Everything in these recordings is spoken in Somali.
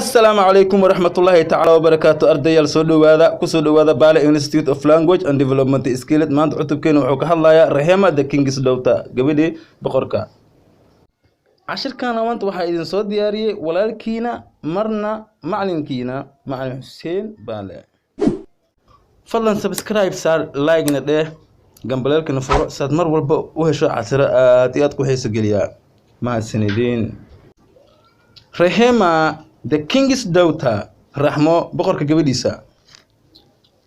Assalaamu calaykum waraxmatullaahi tacaala wabarakaatu. Ardayaal, soo dhowaada, kusoo dhowaada Bale Institute of Language and Development Skills. Maanta cutubkeena wuxuu ka hadlayaa Rehema, the King's Daughter, gabadhii boqorka. Cashirkana maanta waxaa idin soo diyaariyey walaalkiina, marna macalinkiina, Macalin Xuseen Baale. Fadlan subscribe saar, like-na dheh, gambaleelkana furo saad mar walba u hesho cashiro aad iyo aad ku xiiso geliyaa. Mahadsanidin. Rehema, the King's Daughter, Raxmo, boqorka gabadhiisa.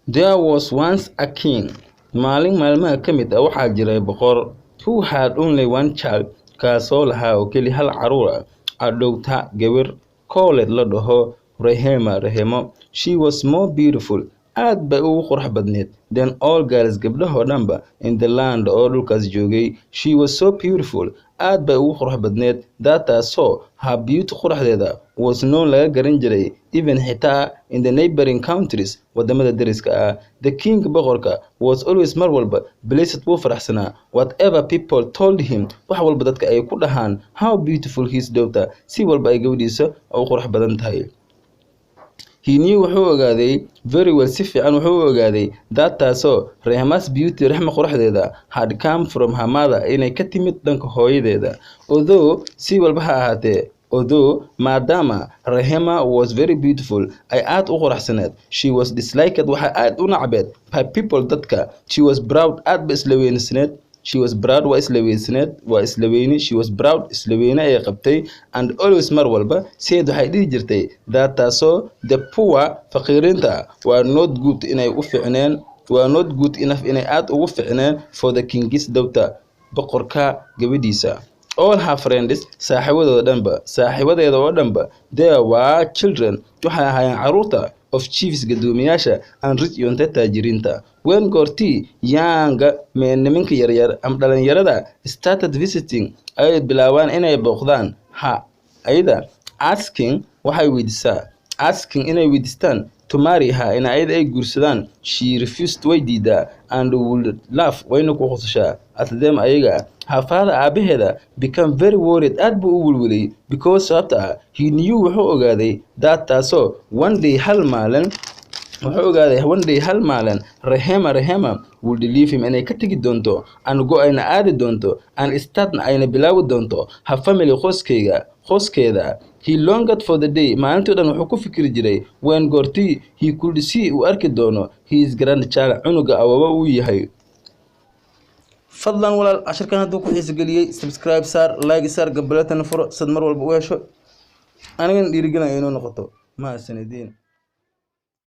There was once a king, maalin maalmaha ka mid ah waxaa jiray boqor, who had only one child, kaasoo lahaa oo keli hal caruur ah, a daughter, gabar, called, la dhaho, Rehema, Rehemo. She was more beautiful, aad bay ugu qurux badneed, than all girls, gabdhahoo dhanba, in the land, oo dhulkaas joogay. She was so beautiful, aad bay ugu qurux badneed, that, taasoo, her beauty, quruxdeeda, was known, laga garan jiray, even, xitaa, in the neighboring countries, wadamada deriska ah. The king, boqorka, was always, mar walba, pleased, wuu faraxsanaa, whatever people told him, wax walba dadka ay ku dhahaan, how beautiful his daughter, si walba ay gabadhiisa u qurux badan tahay. He knew, wuxuu ogaaday, very well, si fiican wuxuu u ogaaday, that, taasoo, Rehema's beauty, Rexma quruxdeeda, had come from her mother, inay ka timid dhanka hooyadeeda. Although, si walba ha ahaatee, although, maadaama, Rehema was very beautiful, ay aad u quruxsaneed, she was disliked, waxay aad u nacbeed, by people, dadka. She was proud, aad ba isla weynisneed. She was proud, waa isla weynsneed, waa isla weyni. She was proud, isla weyne ayay qabtay, and always, mar walba, said, waxay dhihi jirtay, that, taasoo, the poor, faqiiriinta, were not good, inay u ficneen, were not good enough, inay aad ugu ficneen, for the king's daughter, boqorka gabadhiisa. All her friends, saaxiibadooda dhanba, saaxiibadeeda oo dhanba, there were children, waxay ahaayeen carruurta, of chiefs, guddoomiyaasha, and rich, iyo inta taajiriinta. When, goortii, young men, nimanka yaryar ama dhalinyarada, started visiting, ay bilaabaan inay booqdaan, her, ayada, asking, waxay weydiisaa, asking, inay weydiistaan, to marry her, in ayada ay guursadaan, she refused, way diidaa, and would laugh, wayna ku qosashaa, at them, ayaga. Her father, aabaheeda, become very worried, aad buu u welwelay, because, sababta ah, he knew, wuxuu ogaaday, that, taasoo, one day, hal maalin, wuxuu ogaaday, one day, hal maalin, Rehema, Rehema, would leave him, inay ka tegi doonto, and go, ayna aadi doonto, and startna, ayna bilaabi doonto, her family, qoyskayga, qoyskeeda. He longed for the day, maalintii dhan wuxuu ku fikiri jiray, when, goortii, he could see, uu arki doono, his grandchild, cunuga awaba uu yahay. Fadlan walaal, cashirkan hadduu ku xiisa geliyey, subscribe saar, like saar, gambaleetana furo sad mar walba u hesho. Anigana dhiirigelin ay inoo noqoto. Mahadsanidin.